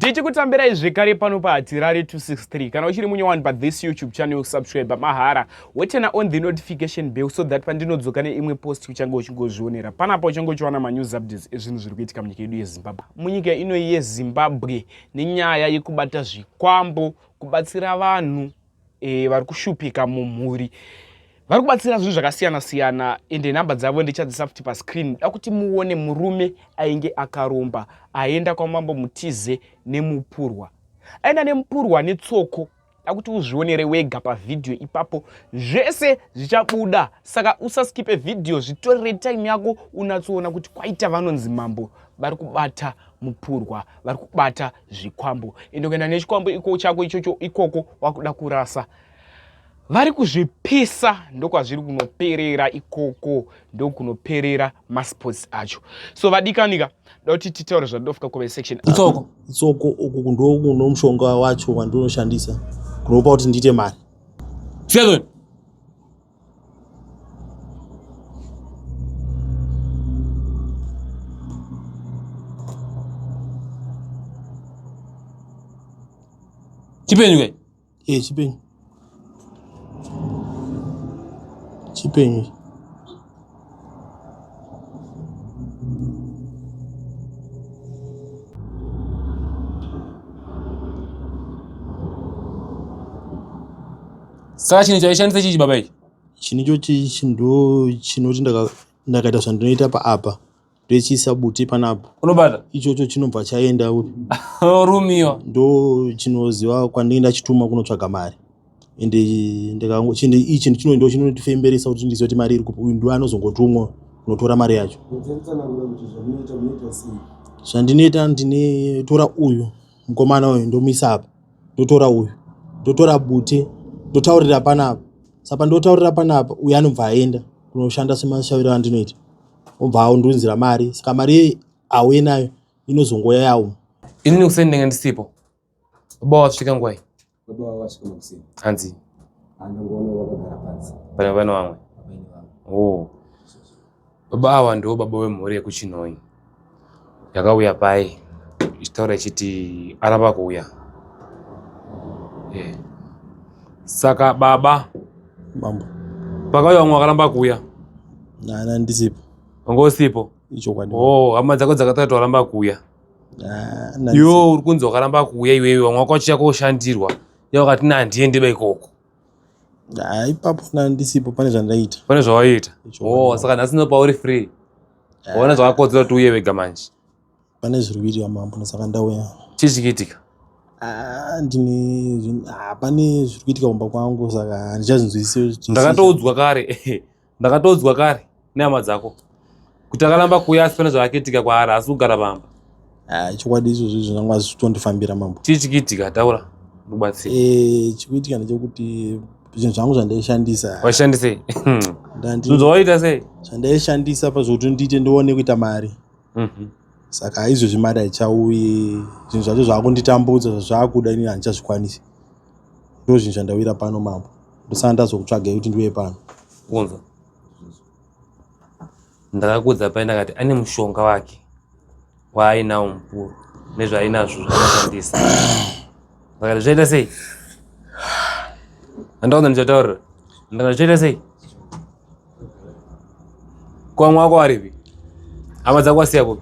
Ndichikutambirai zvekare pano paHatirare 263. Kana uchiri munyowani pa this YouTube channel, subscribe mahara, woturn on the notification bell so that pandinodzoka neimwe post uchange uchingozvionera. Panapa uchange uchiwana manews updates ezvinhu zviri kuitika munyika yedu yeZimbabwe. Munyika ino yeZimbabwe nenyaya yekubata zvikwambo, kubatsira vanhu vari kushupika mumhuri, vari kubatsira zvinhu zvakasiyana siyana, ende nhamba dzavo ndichadzisa futi pascreen. Da kuti muone murume ainge akaromba aenda kwamambo Mutize nemupurwa, aenda nemupurwa netsoko. Da kuti uzvionere wega pavhidhiyo ipapo, zvese zvichabuda. Saka usaskipe vhidhiyo, zvitorere time yako unatsoona kuti kwaita vanonzi mambo vari kubata mupurwa, vari kubata zvikwambo. Ende kuenda nechikwambo iko chako ichocho ikoko wakuda kurasa, vari kuzvipisa, ndokwazviri kunoperera ikoko, ndokunoperera masports acho. So vadikanika, da kuti titaure zvatinofuka comment section. Tsoko. Tsoko uku ndokuno mushonga wacho wandinoshandisa kunopa kuti ndiite mari. Seven. Chipenyu kai? Eh, chipenyu. Chipenyu. Saka chinhu chaishandisa chichi baba ichi? Chinhu ichochi ndo chinoti ndakaita zvandinoita paapa, ndochiisa bute panapa. Unobata? Ichocho chinobva chaenda Rumiwa. Ndo chinoziva kwandinenge ndachituma kunotsvaga mari. Ende ndikango chinhu ichi chino ndo chinotifemberesa kuti ndizive kuti mari iri kupi. Uyu ndo anozongotumwa kunotora mari yacho. Zvandinoita, ndinotora uyu mukomana uyu ndomuisa apa, ndotora uyu, ndotora bute, ndotaurira panapa. Saka ndotaurira panapa, uyu anobva aenda kunoshanda semashaviro andinoita, obva aundiunzira mari. Saka mari iyi auye nayo inozongouya yawo. Inini kuseni ndenge ndisipo. Baba wasvika nguwai? Baba wasvika makuseni. Hanzi? Andangoona vakagara pansi. Pane vana vamwe. Oh. Baba ava ndiwo baba vemhuri yekuChinhoyi. Yakauya pai ichitaura ichiti aramba kuuya. Yeah. Saka baba Mambo. Pakauya vamwe vakaramba kuuya. Nana ndisipo. Wanga usipo? Ichokwadi. Oh, hama dzako dzakataura waramba kuuya. Iwe uri kunzi wakaramba kuuya iwewe, vamwe wako vachiuya koshandirwa. Iwe wakati na handiendi ba ikoko. Ipapo na ndisipo, pane zvandaiita. Pane zvawaiita. Oh, saka nhasi ndo pauri free. Waona zvakakodzera kuti uye wega manje. Pane zviri kuitika mambo, saka ndauya. Chii chikuitika? Ndine pane zviri kuitika kumba kwangu, saka handichazvinzwisisi. Ndakatoudzwa kare. Ndakatoudzwa kare nehama dzako kuti akaramba kuuya, asi pane zvakakiitika kwaari, asi kugara pamba. Chokwadi izvozvo zvinanga zvitondifambira mambo. Chii chikuitika? Taura ndikubatsire. Chikuitika ndechekuti zvinhu zvangu zvandaishandisa. Waishandisei? Zvinhu zvawaita sei? Zvandaishandisa pazvokuti ndiite ndione kuita mari. Saka izvozvi mari haichauyi, zvinhu zvacho zvakunditambudza, zvazvakuda inini handichazvikwanisi. Ndo zvinhu zvandawira pano mambo, ndosaka ndazokutsvagai kuti ndiuye pano. Unzwa, ndakakuudza pai, ndakati ane mushonga wake waainawo mukuru nezvaainazvo zvaanoshandisa. Ndakati zvaita sei? Handaudza ndichataurira. Ndakati zvaita sei? Kwamwe wako aripi? Hama dzako wasiya kupi?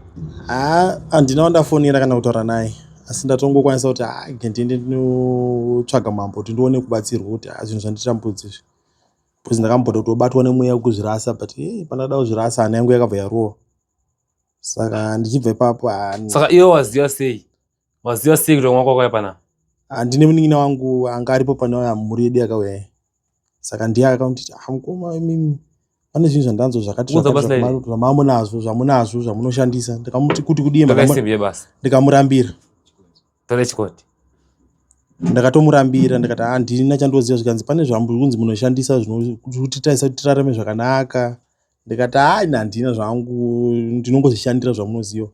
Handina wandafonera kana kutaura naye, asi ndatongokwanisa kuti ndiende ndinotsvaga mambo kuti ndione kubatsirwa kuti zvinhu zvanditambudza izvi. Because ndakamboda kutobatwa nemweya wekuzvirasa, but hey, pandada kuzvirasa hana yangu yakabva yarova. Saka ndichibva ipapo Saka iwe waziva sei? Waziva sei kuti vamwe wako wakauya panapa? Ndine munin'ina wangu anga aripo pane mhuri yedu yakauya. Saka ndiye akanditi, mukoma imimi pane zvinhu zvandanzwa zvakati zvamamunazvo zvamunazvo zvamunoshandisa. Ndikamuti kuti kudii? Ndikamurambira. Tore chikoti. Ndakatomurambira ndikati handina chandoziva. Zvikanzi pane zvamuri kunzi munoshandisa zvinokuti taisa kuti tirarame zvakanaka. Ndikati ini handina zvangu, ndinongozvishandira zvamunoziva.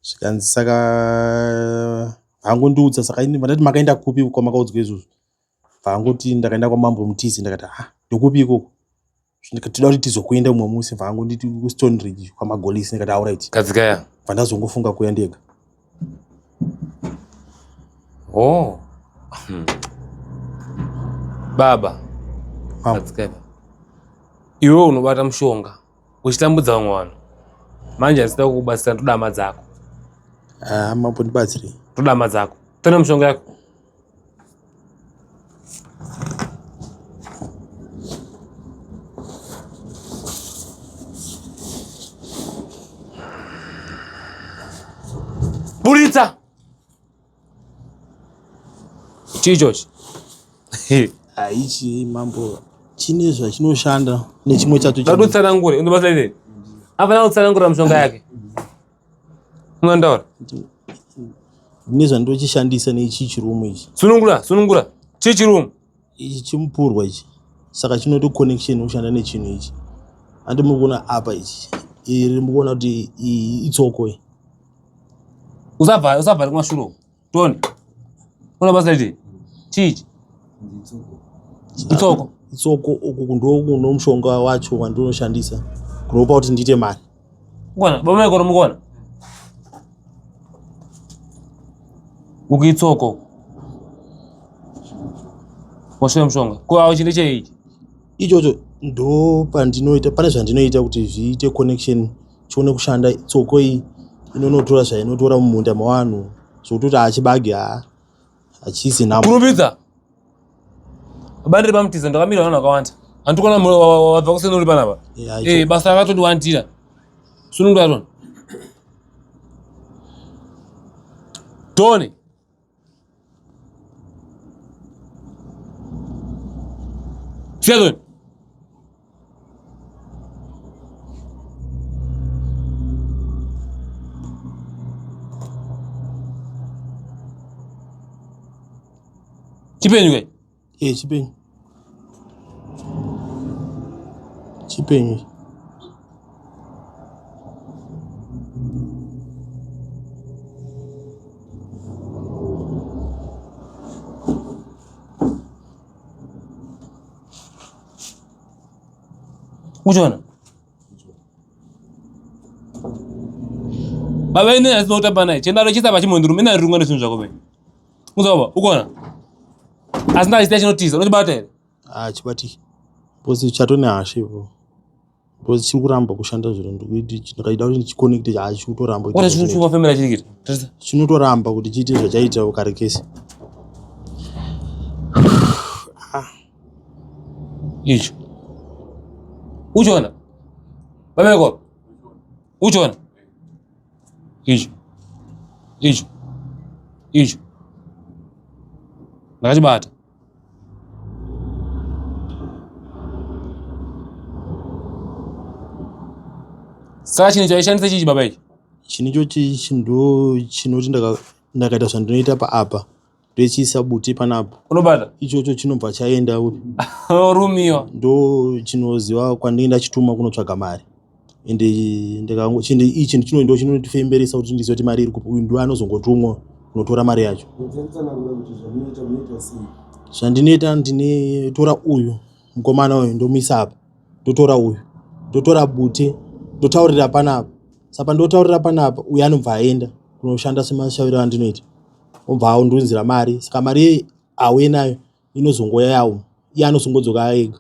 Zvikanzi saka hangondiudza. Saka ini ndati makaenda kupi kwamakaudzwa izvozvo? Vangoti ndakaenda kwamambo Mutize. Ndakati ndokupi ikoko? Tinoda kuti tizokuenda umwe musi. Vangonditi kuStone Ridge kwaMagolisi. Ndikati alright. Gadzikaya. Bva ndazongofunga kuuya ndega. Oh. Baba. Mama. Iwe unobata mushonga uchitambudza vamwe vanhu. Manje handisida kukubatsira ndoda hama dzako. Ah, mambo ndibatsirei. Ndoda hama dzako. Tona mushonga yako. Buritsa. Chii ichochi? Haichi mambo chine zvachinoshanda nechimwe chacho. Ndadutsanangure, unobasa nei? Afana kutsanangura mishonga yake. Unondaura? Ndine zvandochishandisa neichi chirumu ichi. Sunungura, sunungura. Chii chirumu? Ichi chimupurwa ichi. Saka chinoto connection kushanda nechinhu ichi. Andi muri kuona apa ichi. Iri muri kuona kuti itsoko iyi. Usabva usabva kumashure uko. Tony. Una basa iti? Chii ichi? Itsoko. Itsoko uku ndo kuno mushonga wacho wandinoshandisa. Kunopa kuti ndiite mari. Ukona, baba mai mukona. Uku itsoko. Washoya mushonga. Ko awo chine chei ichi? Ichocho ndo pandinoita pane zvandinoita kuti zviite connection chione kushanda tsoko iyi inonotora zvainotora mumunda mevanhu zvekutoti hachibage haa hachisi nhamo. Kurumidza. Baba ndiri pamutiza ndakamira vanhu vakawanda. Handikona wabva kuseni uri panapa. Eh basa rakatondiwandira. Sunungura toni. Tony. Siya Tony. Chipenyu kai? Eh, chipenyu. Chipenyu. Uchiona? Baba ine asina kutamba naye. Chendaro chisa pachimonduru, ina runga nezvinhu zvako be. Uzova, ukona? Asi ndachita chinotiza, unochibata here? Ah, chibatiki. Because chatone hasha ipo. Because chiri kuramba kushanda zviro ndikuiti ndikaida kuti ndichiconnecte hachi kutoramba. Ora chino chiri kuita. Chinotoramba kuti chiite zvachaita kare kese. Ah. Icho. Uchiona? Babeko. Uchiona? Icho. Icho. Icho. Ndakachibata. Saka chinhu chaishandisa chii baba ichi? Chinhu ichochi ndo chinoti ndakaita zvandinoita paapa ndochiisa bute panapa. Unobata? Ichocho chinobva chaenda Rumiwa. Ndo chinoziva kwandinenge ndachituma kunotsvaga mari. Ende ndikango chinhu ichi chino ndo chinondifemberesa kuti ndizive kuti mari iri kupi. Uyu ndiye anozongotumwa kunotora mari yacho. Zvandinoita ndinotora uyu mukomana uyu ndomuisa apa ndotora uyu ndotora bute ndotaurira panapa saka pandotaurira panapa uyu anobva aenda kunoshanda semashaviro andinoita obva aundiunzira mari saka mari iye auye nayo inozongouya yawo iye anozongodzoka ega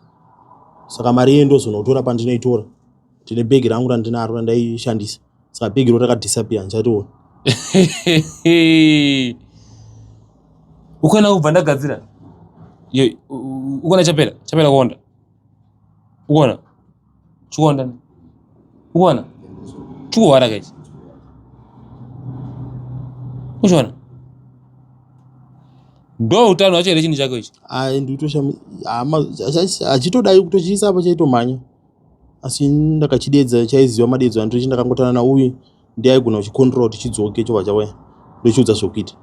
saka mari iye ndozonotora pandinoitora ndine bhegi rangu randinaro randaishandisa saka bhegi ro rakadisappear ndichatoona ukaona kubva ndagadzira ukaona chapera chapera kuonda ukaona chikuonda ukuona chikuhwara kaichi uchiona ndo utano hwacho here chinhu chako ichi achitodai kutochiisa apa chaitomhanya asi ndakachidedza chaiziva madedzo andochi ndakangotana nauyu ndiye aigona kuchicontrola kuti chidzoke chobva chauya ndochiudza zvokuita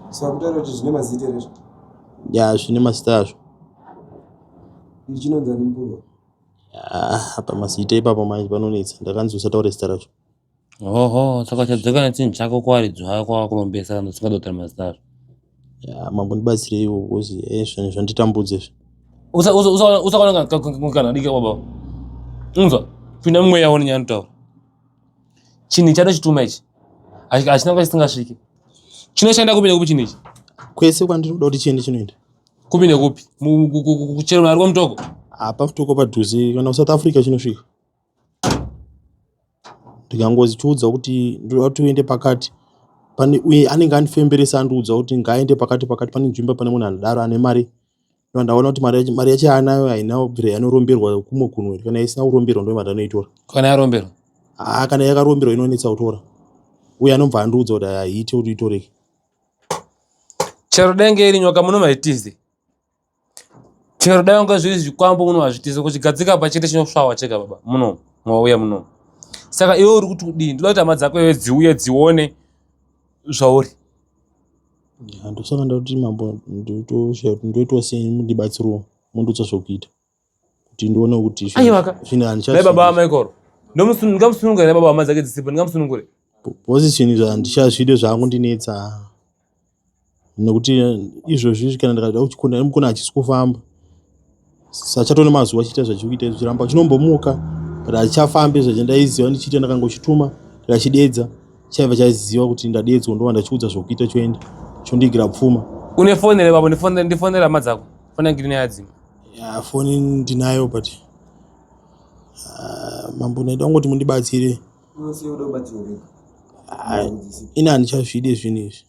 Sakutaura kuti zvine mazita here izvo? Ya zvine mazita azvo. Ichi chinonzi ani mupurwa? Ah, apa mazita ipapo manje panonetsa ndakanzi usataure zita racho. Oho, saka chadzoka nechinhu chako kwaridzi wako wakurombesa kana usingade kutaura mazita azvo. Ya mambo ndibatsireiwo because eh, zvinhu zvanditambudza izvi. Usakaona kana diki baba. Unzwa, pinda mumweya wone nyaya ndinotaura. Chinhu chatochituma ichi. Hachina kwachisingasviki. Chinoshanda kupi nekupi chinhu ichi? Kwese kwandinoda kuti chiende chinoenda. Kupi nekupi? Kuchero ari kwamutoko? Apa mutoko padhuze kana kuSouth Africa chinosvika. Ndikangochiudza kuti ndoda kuti uende pakati pane uye anenge andifemberesa andiudza kuti ngaaende pakati pakati pane nzvimbo pane munhu anodaro ane mari Ndaona kuti mari yacho mari yacho yaanayo haina kubvira yanoromberwa kumwe kunhu kana isina kuromberwa ndo vandanoitora. Kana yaromberwa? Ah, kana yakaromberwa inonetsa kutora. Uye anobva andiudza kuti haiite kuti itoreke. Chero denge iri nyoka muno maitize. Chero dai wanga zviri zvikwambo muno hazvitize kuchigadzika pachete chinosvawa chega baba muno mwauya muno. Saka iwe uri kuti kudii? Ndoda kuti hama dzako iwe dziuye dzione zvauri. Ndosaka ndati mambo ndotoshaya kuti ndoitwa sei mundibatsirewo mundiudza zvokuita kuti ndione kuti Aiwaka. zvinhu handicha baba vaMichael. Ndingamusunungure here baba hama dzake dzisipo ndingamusunungure. Because zvinhu izvi handichazvide zvakundinetsa nekuti izvozvi kana ndikada kuchikona mukona hachisi kufamba sachatone mazuva achiita zvachikuita zvichiramba chinombomuka but hachichafambi zvachandaiziva ndichiita ndakangochituma ndikachidedza chaiva chaziva kuti ndadedzwa ndova ndachiudza zvokuita choenda chondiigira pfuma. Une foni here baba ndifonere hama dzako foni yangu ndinayo yadzima. Ya foni ndinayo but mambo ndaida kungoti mundibatsire. Ini handichazvide zvinhu izvi.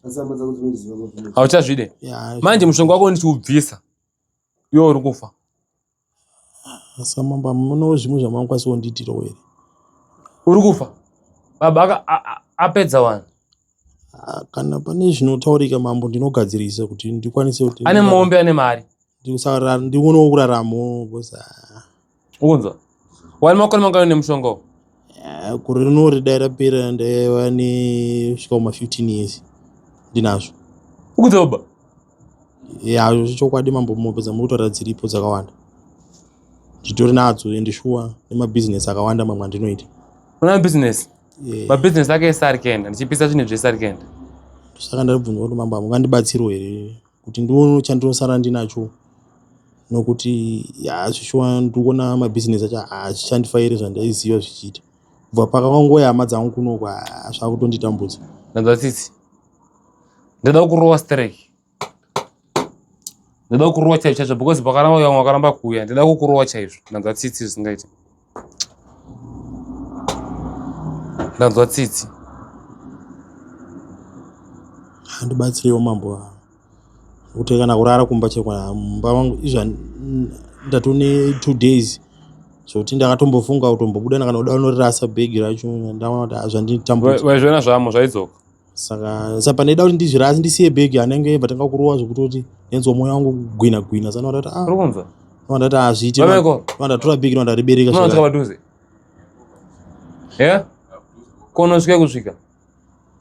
Hauchazvide? Manje mushonga wako ndichiubvisa iwe uri kufa. Samamba muno zvimwe zvamangakwanisa kundiitirawo here? Uri kufa baba apedza wani. Ah, kana pane zvinotaurika mambo ndinogadzirisa kuti ndikwanise kuti ane mombe ane mari ndionewo kuraramo because ah. Ukunzwa wani makore mangani nemushonga uwu? Ah, gore rino ridai rapera ndaiva nesvika kuma 15 years ndinazvo. Ukunzwa baba? Ya chokwadi mambo mombe dzamuri kutaura dziripo dzakawanda nditori nadzo ende shuwa nemabhizinesi akawanda mamwe andinoita. Una mabhizinesi? Yeah. Mabhizinesi ake ese ari kuenda ndichipisa zvinhu zvese ari kuenda. Saka ndabvunzwa kuti mambo hamungandibatsiriwo here kuti ndione chandinosara ndinacho nokuti ya zvishuwa ndikuona mabhizinesi acho hazvichandifairi zvandaiziva zvichiita kubva pakangoya hama dzangu kunoku zvakutonditambudza. Ndanzwa tsitsi. Ndada kurowa stereki. Ndada kurowa chaizvo chaizvo because pakaramba uya wakaramba kuuya. Ndada kukurowa chaizvo. Ndanzwa tsitsi zvisingaiti. Ndanzwa tsitsi. Handibatsirewo mambo kuti kana kurara kumba chaiko mumba mangu izva ndatone 2 days zvokuti ndakatombofunga kutombobuda kana kuda kunorirasa bhegi racho ndaona kuti zvanditambudza. Waizviona zvamo zvaidzoka. Saka saka pandaida kuti ndizvirase ndisiye bhegi anenge ebva tanga kurova zvekutoti ndinzwa mwoyo wangu kugwina gwina saka ndati ah Uri kunzwa? ndati hazviiti ndatora bhegi ndaribereka zvakare. Padhuze. Yeah? Konosvika kusvika.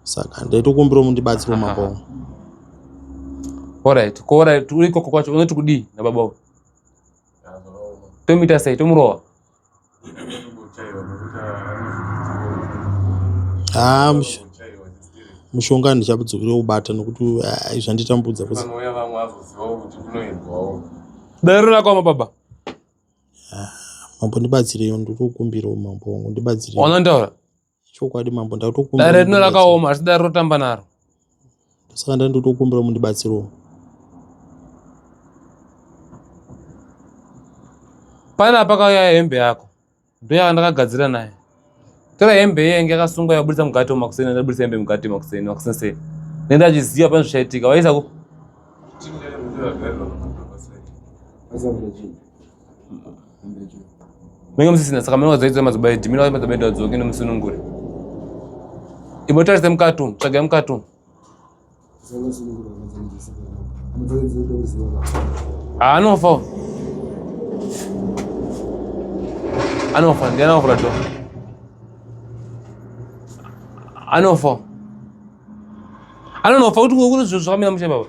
Saka ndaitokumbira mundibatsire mambo wangu. Alright, ko alright, uri ikoko kwacho unoti kudii nababa wako? Tomuita sei? Tomurova? Haa mushonga handichadzokere kubata nokuti ah, zvanditambudza Dare rakaoma baba. Ah, mambo ndibatsireiwo ndinokumbirawo mambo wangu ndibatsireiwo. Wanondaura? Chokwadi mambo ndatokumbira. Dare rino rakaoma asi dare rotamba naro. Saka ndandotokumbira mundibatsirewo. Pana pakauya hembe yako ndoyandakagadzira nayo. Tora hembe iye yange yakasungwa yaburitsa mugati makuseni ndabudisa hembe mugati makuseni makuseni sei. Ndendachiziva pane zvichaitika waisa ku Menge musisina saka mene wadzaidza madzibaba edu mene madzibaba edu adzoke nemusunungure. Imbotarise mukati umu, tsvagai mukati umu. Anofa. Anofa, ndiani avhura door? Anofa. Anonofa kuti kuti zvinhu zvakamira mushe baba.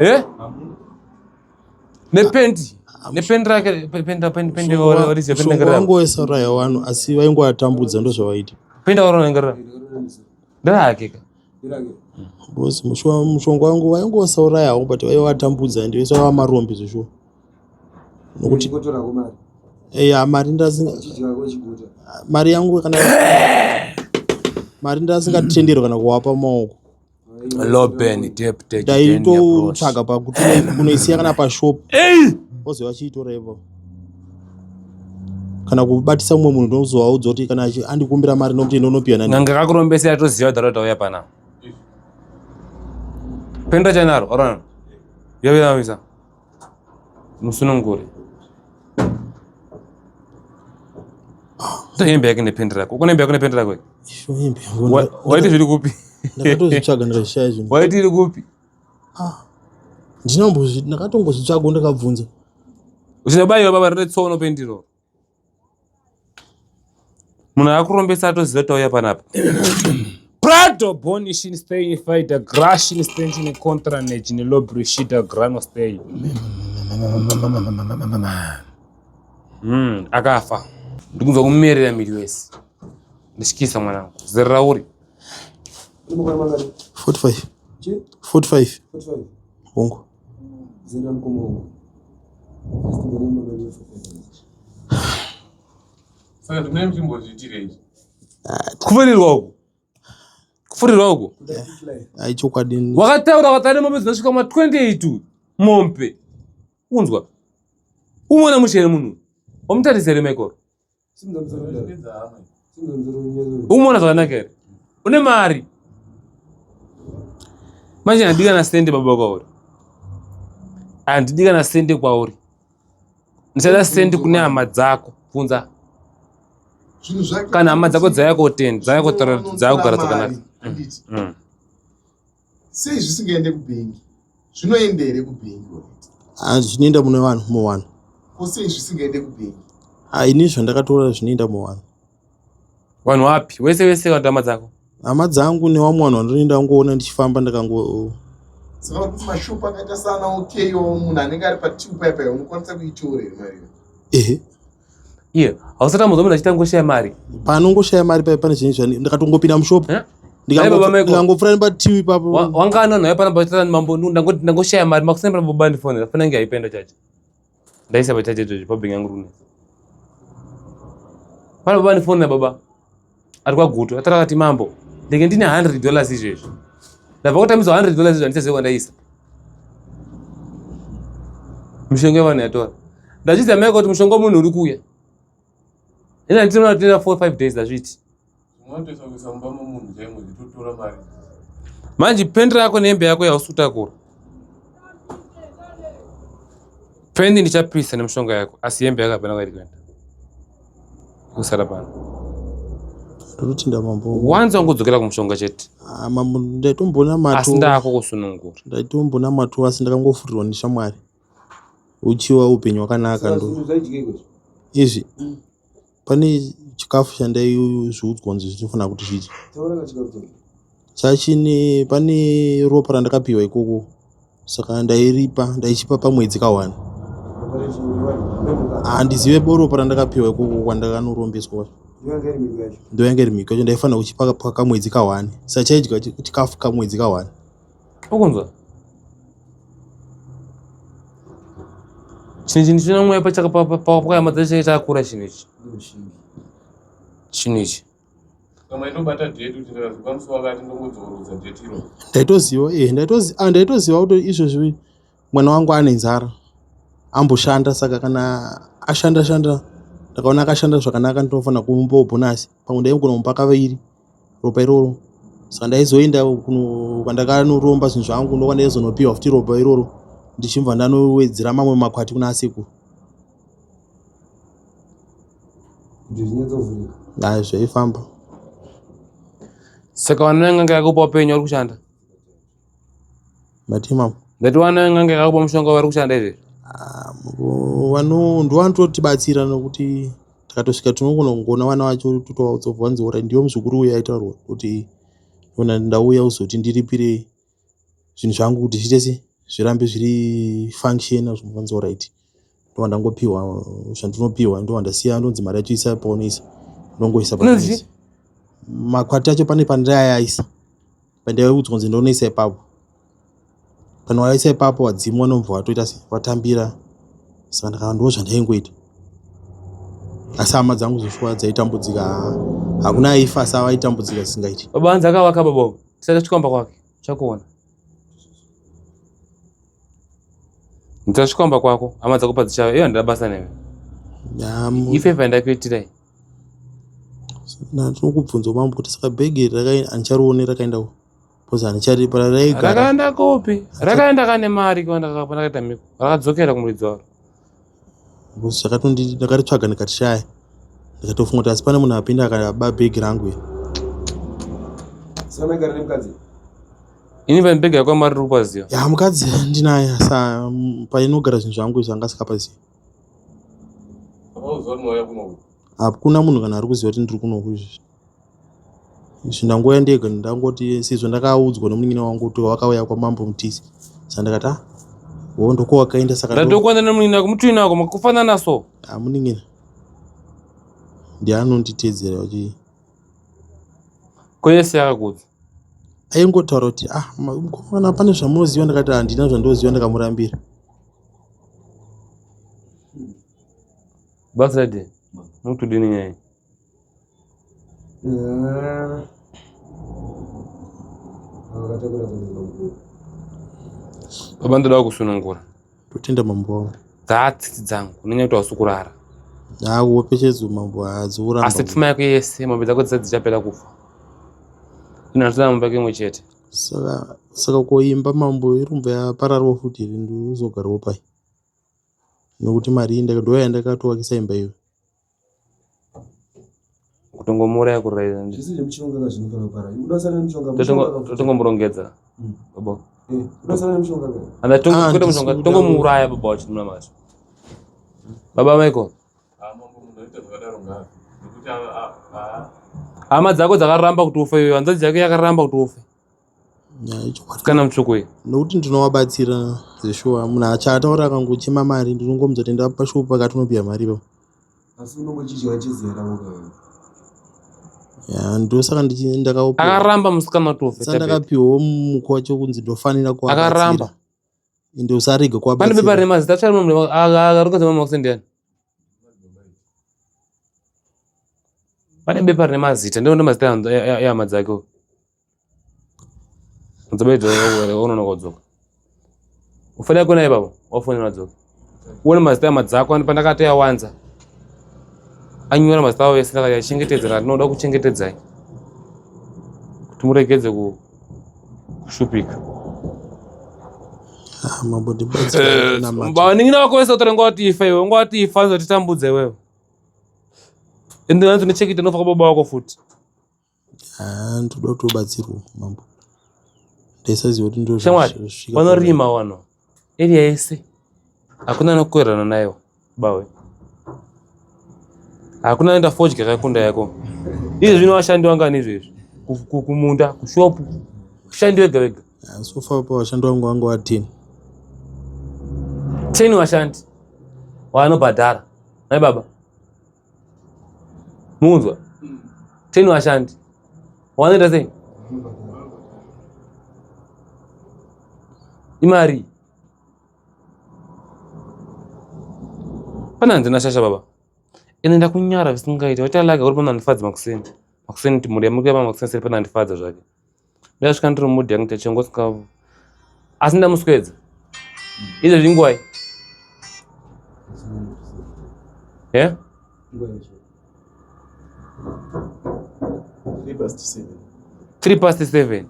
Eh? Nependi. Nependi rake pendi pendi pendi wariziva pendi ngara. Wangoesa raya wanu asi vaingoatambudza ndozvavaita. Pendi waronengera. Nderake ka. Because mushonga wangu vaingosauraya havo but vaivatambudza ende vese vava marombe zveshuwa. Nokuti eya mari ndasi mari yangu kana Mari ndasingatenderwe kana kuwapa maoko. Loben dep Ndaitotsvaga pakuti kunoisiya kana pashop. Vozi vachiitora ipapo. Kana kubatisa mumwe munhu ndozovaudza kuti kana andikumbira mari nokuti ndonopiwa nani. N'anga kakurombesa yatoziva dhara tauya panapa. Penda chanaro, arona. Yavira Musunungure. To hembe yake nependi rako. Ukona hembe yako nependi rako? Isho hembe yangu. Waiti zviri kupi? Ndakatozvitsvaga ndikazvishaya zvinhu. Waiti iri kupi? Ah. Ndinombozvi ndakatongozvitsvaga ndakabvunza. Uchinobaiwa baba rine tsono pendiro. Munhu akurombesa atoziva kuti auya panapa. Prado bonishin stay fighter grashin stenchine contra nechine lobrishita grano stay. Akafa. Ndikunzwa kumerera miri wese. Ndichikisa mwanangu. Zera rauri. 45. 45. 45. Hongu. Zera mukoma wangu. Saka ndine muchimbozviitirei? Kufurirwa uku. Kufurirwa uku. Ai chokwadi. Wakataura wakatare mombe dzinosvika ma 28 mombe. Unzwa. Umona mushe munhu. Wamutarisa here Michael? Umuona zvakanaka here? Une mari. Manje handidi kana sende baba kwauri. Handidi kana sende kwauri. Ndichada sende kune hama dzako. Bvunza. Kana hama dzako dzauya kotenda, dzauya kotaura dzauya kugara zvakanaka. Sei zvisingaende kubhengi? Zvinoenda here kubhengi? Ah, zvinoenda mune vanhu muvanhu. Ko sei zvisingaende kubhengi? Ah, ini zvandakatora zvinoenda muvanhu. Vanhu wapi? Wese wese kana hama dzako? Hama dzangu nevamwe vanhu vandinoenda kungoona ndichifamba ndakango Saka uri kuti mashopu akaita sana okay munhu anenge ari patiu paya paya unokwanisa kuitora here mari iyo? Ehe. Iye, hausati ambozwa munhu achiti angoshaya mari. Paanongoshaya mari paya pane zvinhu zvani ndakatongopinda mushop. Eh? Ndikangopfura nepatiwi ipapo. Wanga ano naye pana bachitana mambo ndangoshaya mari makusina pana baba ndifonera fona yange haipenda chacha. Ndaisa pachacha izvozvo pabhengi yangu rune. Pana baba ndifonera baba. Ari kwaGutu atara akati mambo ndenge ndine 100 dollars izvezvi. Ndabva kutambiswa 100 dollars izvo handichaziva kwandaisa. Mishonga yevanhu yatora. Ndazviziva mai kuti mushonga wemunhu uri kuuya. Ina ndinoona kuti 4 5 days ndazviti. Unotoisa kuisa mumba memunhu chaimo uchitotora mari. Manje pendi rako nehembe yako yausi kutakura. Pendi ndichapisa nemishonga yako asi hembe yako hapana kwairi kuenda. Kusara pano. Ndinotenda mambo. Wanza wangodzokera kumushonga chete. Ah, mambo ndaitomboona matu. Asi ndako kusunungura. Ndaitomboona matu asi ndakangofurirwa neshamwari. Uchiwa upenyu hwakanaka ndo. Izvi. Pane chikafu chandaizviudzwa kunzi zvinofanira kuti zvidye. Chachine pane ropa randakapiwa ikoko saka ndairipa ndaichipa pamwedzi kahwani. Handizive boropa randakapiwa ikoko kwandakanorombeswa kwacho. Ndoyanga iri mhiko yacho ndaifanira kuchipa pakamwedzi kahwani. Saka chaidya chikafu kamwedzi kahwani. Ukunzwa? Chinhu chinhu chine mweya pachakapakayama dzacho chakura chinhu ichi. Chinhu ichi. Ndaitoziva eh ndaitoziva ah, ndaitoziva kuti izvozvi mwana wangu ane nzara amboshanda saka kana ashanda shanda ndakaona akashanda zvakanaka ndinofanira kumupawo bhonasi pamwe ndaigona kumupa kaviri ropa iroro saka ndaizoenda kwandakanoromba zvinhu zvangu ndokwandaizonopiwa futi ropa iroro ndichibva ndanowedzera mamwe makwati kuna asekuru ayi zvaifamba saka vana ven'anga yakupa upenyu vari kushanda mati mambo ndati vana ven'anga yakakupa mushonga vari kushanda izvezvi ah, ndovanototibatsira nokuti takatosvika tinogona kungoona vana vacho totovaudza kubva vanzi ora ndiyo muzukuru uya aitaurwa kuti ona ndauya kuzoti ndiripire zvinhu zvangu kuti zviite se zvirambe zviri functiona zvobva vanzi orit ndobva ndangopiwa zvandinopiwa ndobva ndasiya ndonzi mari yacho isa paunoisa ndongoisa makwati acho pane pandaiaisa pandaiudzwa kunzi ndonoisa ipapo kana waisa ipapo wadzimu vanobva watoita se watambira saka ndakava ndo zvandaingoita asi hama dzangu zveshuwa dzaitambudzika. Hakuna aifa asi avaitambudzika zvisingaiti. Baba hanzi akavaka baba uyu. Tisati tasvika kumba kwake. Chakuona. Ndichasvika kumba kwako hama dzako padzichauya. Iyo handina basa newe. Ife ife ndakuitirai. Ndinokubvunza mambo kuti saka bhegi iri handicharione rakaenda ku because handichari pararaigara. Rakaenda kupi? Rakaenda kane mari kwandakaita mhiko. Rakadzokera kumuridzi waro. Because zvakatondi ndakaritsvaga ndikatishaya. Ndikatofunga kuti asi pane munhu apinda akaba bhegi rangu iri. Saka maigara nemukadzi? Ini pane bhegi yako mari riri kupaziva. Ya mukadzi ndinaye asi painogara zvinhu zvangu izvi anga asikapazivi. Hakuna munhu kana ari kuziva kuti ndiri kunoku izvi. Izvi ndangouya ndega ndangoti sezvo ndakaudzwa nemunin'ina wangu kuti wakauya kwamambo Mutisi. Saka ndakati ah wo ndoko wakaenda saka Ndatokwana nemunin'ina wako mutwini wako makufanana so. Ah munin'ina. Ndiye anonditeedzera kuti Ko yese yakakudza. Aingotaura kuti ah mukomana pane zvamunoziva ndakati handina zvandoziva ndakamurambira. Basa redi. Mutudini nyaya. Baba ndoda kusunungura. Totenda mambo wangu. Dzatsitsi dzangu unonyanya kuti hausi kurara. Hakuopechedzo mambo hadziuramba. Asi pfuma yako yese mombe dzako dzisati dzichapera kufa. Ino handisina mombe yako imwe chete. Saka saka koimba mambo irumba yapararwa futi here ndozogarawo pai. Nokuti mari iyi ndo yandakatowakisa imba iyo. Kutongomuuraya kurayira. Zvese zvemushonga ka zvinofanira kuparara. Unoda kusara nemushonga. Totongomurongedza. Baba. Eh, unoda kusara nemushonga ka. Anda Ah, kwete mushonga ndisi tongomuuraya baba wacho munamato. Baba Michael. Ah, mambo munhu anoita zvakadaro ngaafe. Nekuti a- Hama dzako dzakaramba kuti ufe iwe, hanzvadzi yako yakaramba kuti ufe. Kana mutsvuku uyu. Nokuti ndinovabatsira zveshuwa munhu achataura akangochema mari ndinongomudza kuti enda pashopu pakati unopiwa mari ipapo. Asi unongochidya cheziya ravo ka. Ya ndosaka ndakapiwa. Akaramba musikana kuti ufe. Saka ndakapiwawo muko wacho kunzi ndofanira kuvabatsira. Akaramba. Ende usarege kuvabatsira. Pane bepa rine mazita tsvai munhu akarongedza mama wako ndiani? Pane bepa rine mazita ndinoona mazita ehama dzake. Unonoka kudzoka. Ufanira kuona ipapo wafonera wadzoka. Uone mazita ehama dzako pandakatoyawanza. Anyora mazita avo ese ndakati achengetedza ndinoda kuchengetedzai. Kuti muregedze kushupika. Ah, mambo ndibatsire kunamata. Vanin'ina vako vese vatora nguva kuti ifa iwe, nguva kuti ifa anozotitambudza iwewe. Ende hanzi nechekita unofa kwababa wako futi. Ah, ndoda kutobatsirwa mambo. Ndaisaziva kuti ndo Shamwari, zvasvika vanorima wano. Area yese. Hakuna anokuerana nayo bawe. Hakuna anoenda fodya kakunda yako. Izvi zvino vashandi vangani izvezvi? Kumunda, kushopu. Shandi wega wega. Ah, so far pa vashandi vangu vanga va 10. 10 vashandi. Vanobhadhara. Nai baba. Munzwa? 10 vashandi. Wanoita sei? Imari. Pana handina shasha baba. Ende ndakunyara zvisingaiti. Waita like uri pana handifadzi makuseni. Makuseni timuri yamuka pa makuseni seri pana handifadza zvake. Ndasvika ndiri mood yangu chachengo sika. Asi ndamuswedza. Izvo zvingwai. Yeah? 3 past 7.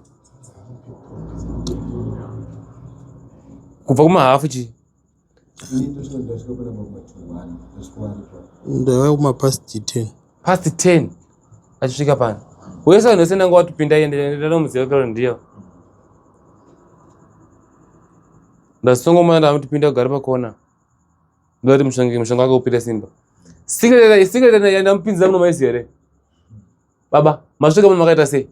Kubva kumahafu chi? Ndaiva kuma past 10. Past 10 achisvika pano. Wese vanhu vese ndanga watopinda iye ndanomuziva kuti ndiyo. Ndasongomana ndamutipinda kugara pakona. Ndoti mushonga mushonga wake upinde simba. Secret secret yandamupinza muno maisi here? Baba, masvika muno makaita sei?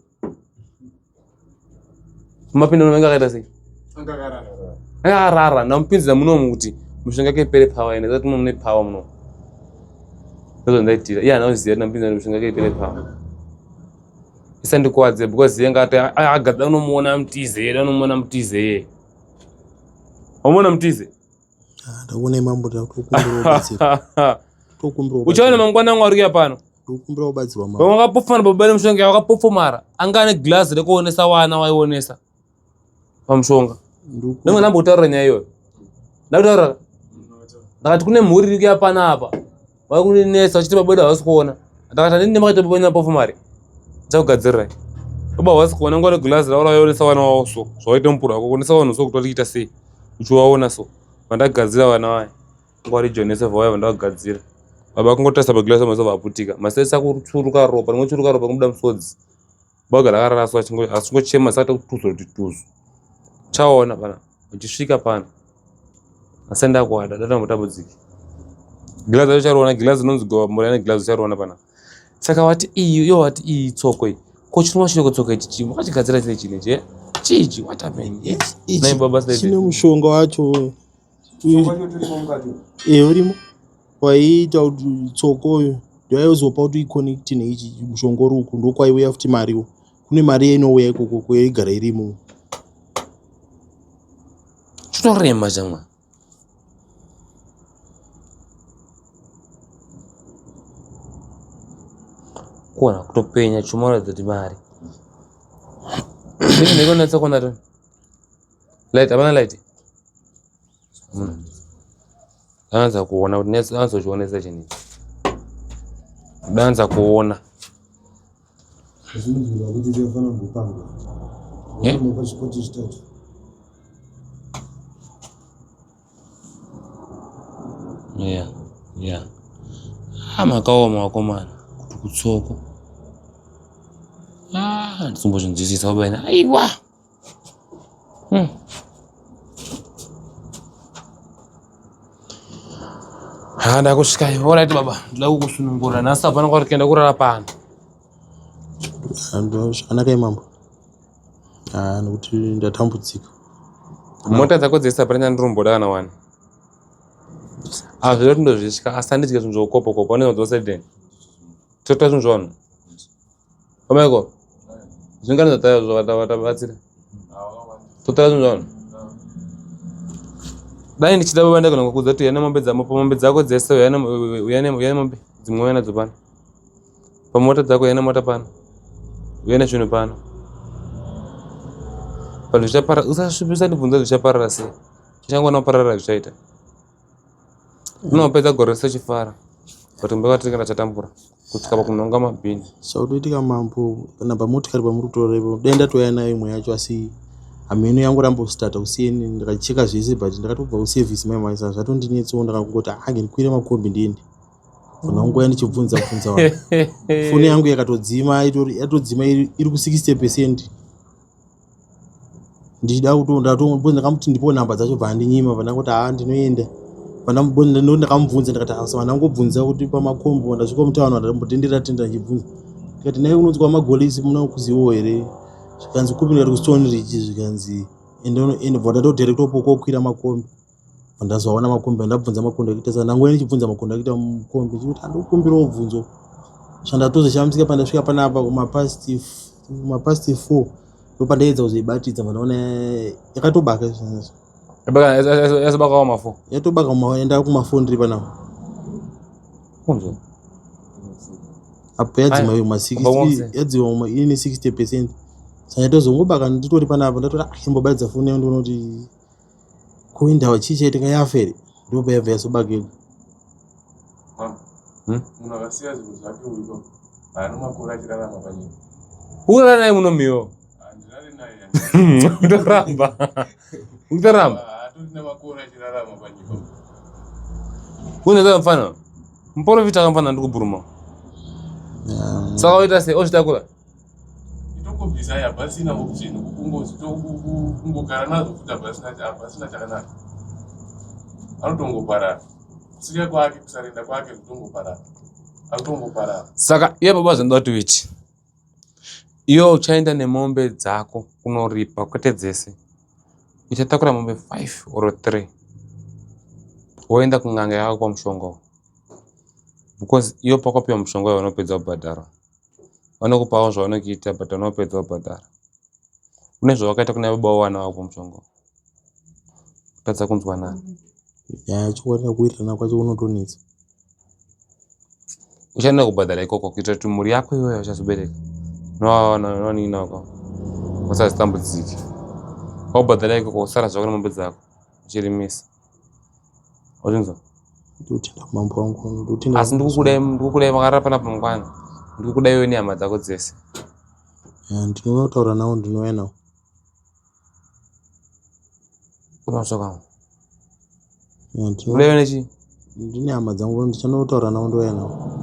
Mapinda muno makaita sei? Akarara. Ndamupinzira muno kuti mushonga wake ipere power ende zati muno mune power muno. Ndozvo ndaitira. Iye anoziva kuti ndamupinzira mushonga wake ipere power. Isandikuwadze because iye ngati agada unomuona mutize yeye, unomuona mutize yeye. Wamuona mutize? Ah, ndakuona mambo ndakukumbira ubatsiro. Tokumbira Uchaona mangwana wangu ari kuya pano. Ndokumbira kubatsirwa mama. Vamwe vakapofomara baba nemushonga vakapofomara. Anga ane glass rekuonesa wana waionesa pamushonga. Ndimwe ndambotaura nyaya iyoyo. Ndakutaura. Ndakati kune mhuri iri kuya panapa. Vari kundinetsa vachiti baba vedu havasi kuona. Ndakati handini nemakaita baba venyu vapofomare. Ndichakugadzirirai. Baba havasi kuona nguva neglass ravo raionesa vana vavo so. Zvawaita mupuro wako kuonesa vanhu so kuti vari kuita sei. Uchivaona so. Vandagadzira vana vaya. Ngwari Jonese vauya vandakugadzira. Baba kungotarisa paglass maziso aputika. Masese akuchuruka ropa, ringochuruka ropa kubuda musodzi. Baba gara akarara so achingochema saka kutuzo kuti tuzo. Chaona pana uchisvika pano. Asi ndakuada data mutambudziki. Glass racho chariona glass rinonzi gova mura ne glass chariona pana. Saka wati iyi yo wati iyi tsoko iyi. Ko chinwa chino tsoko ichi chii? Wakachigadzira chine chine che? Chii what happened? Ichi chine mushonga wacho. Eh, urimo waiita kuti tsoko uyu ndoyaizopa kuti uiconnect neichi mushonga uri uku ndokwaiuya futi mariwo kune mari inouya ikoko kuyaigara irimo chinorema chamwa kuona kutopenya chimoratidza kuti mari ndinoonetsa kuona toni light hapana light Danza kuona kuti danza uchionesa chini. Danza kuona. Yeah, yeah. Ah, makaoma wakomana kuti kutsoko. Ah, ndisimbozvinzwisisa baba aiwa. Ha, ndakusvika iwe. Alright baba, ndoda kukusunungura. Nhasi hapana kwauri kuenda kurara pano. Zvakanaka imambo. Ah, nokuti ndatambudzika. Mota dzako dzese hapana chandiri kana wani. Ah, zviro tindozvisvika asi handidye zvinhu zvokopo kopo. Anenge dzosedeni. Toita zvinhu zvavanhu. Pamaiko zvingani zvatabatsira totora zvinhu zvavanhu dai ndichida baba ndagona kukuudza kuti uya nemombe dzamo pamombe dzako dzese uya nemombe dzimwe uya nadzo pano pamota dzako uya nemota pano uya nezvinhu pano but zvichaparara usandibvunza zvichaparara sei chichangoona kuparara zvichaita unopedza gore rese uchifara but kumbe kwatiri kana chatambura kusvika pakunhonga mabhini chautoitika mambo kana pamotikari pamuri kutora ipo dai ndatouya nayo imwe yacho asi hameno yangu rambostata kusiyeni ndakacheka zvese but ndakatobva kuservice mai mai saka zvatondinetsawo ndakangoti ange ndikwire makombi ndiende kana nguva ndichibvunza bvunza vanhu foni yangu yakatodzima yatodzima iri ku 60 percent ndichida kutondakambuti ndipo nhamba dzacho bva andinyima bva ndangoti haa ndinoenda ndakamubvunza ndikati asa vandangobvunza kuti pamakombo ndasvika mutauni vandambotendera tendera ndichibvunza ndikati nai kunonzi kwamagolisi muna kuzivawo here zvikanzi kupi ndikati kustone ridge zvikanzi ende bva ndatodirect kokwira makombi Ndazoona makombi ndabvunza makondakita saka ndanguva ndichibvunza makondakita mukombi ndichikuti andikukumbirawo bvunzo zvandatozoshamisika pandasvika panapa kumapast kumapast four ndopandaedza kuzoibatidza pandaona yakatobaka izvozvo yazobaka kumafo yatobaka enda kumafo ndiri panapa kunzwa apo yadzima iyo ma 60 yadzima ine 60 percent saka yatozongobaka nditori panapa ndatora ah, imbobatidza foni yangu ndiona kuti Kuindawa chii chaitika yafa here? Ndipo payabva yazobaka ega. Hmm? Munhu akasiya zvinhu zvake uyu haana makore achirarama panyika. Urara naye muno miyo. Handirari naye. Utoramba. Utoramba. Hatorina makore achirarama panyika. Unoziva mfana. Muporofita akamfana ndikubhuruma. Saka oita sei ozvitakura? Itongobvisai hapasina option kungogara nazvo futi hapasina chakanaka. Anotongoparara. Kusika kwake kusarenda kwake kutongoparara. Anotongoparara. Saka iye baba zvanoda kuti uite. Iwe uchaenda nemombe dzako kunoripa kwete dzese. Uchatakura mombe 5 or 3 woenda kun'anga yako kwamushonga uko. Because iwe pakapiwa mushonga uyo unopedza kubhadhara. Vanokupawo zvavanokuita but unopedza kubhadhara. Une zvawakaita kuna baba vevana vako mushonga uyu. Kutadza kunzwanana. Nyaya yacho kuwirirana kwacho kunotonetsa. Uchaenda kubhadhara ikoko kuitira kuti mhuri yako iyoyo uchazobereka nowanina wako usazitambudzike. Wabhadhara ikoko usara zvako nemombe dzako uchirimisa. Wazvinzwa? Ndotenda mambo wangu, ndotenda. Asi ndikukudai, ndikukudai makarara panapa mangwana. Ndikukudai iwe nehama dzako dzese. Ndinonotaura nawo, ndinouya nawo. Unosvika. Ndikudai nechi? Ndine hama dzangu, ndichanotaura nawo ndouya nawo.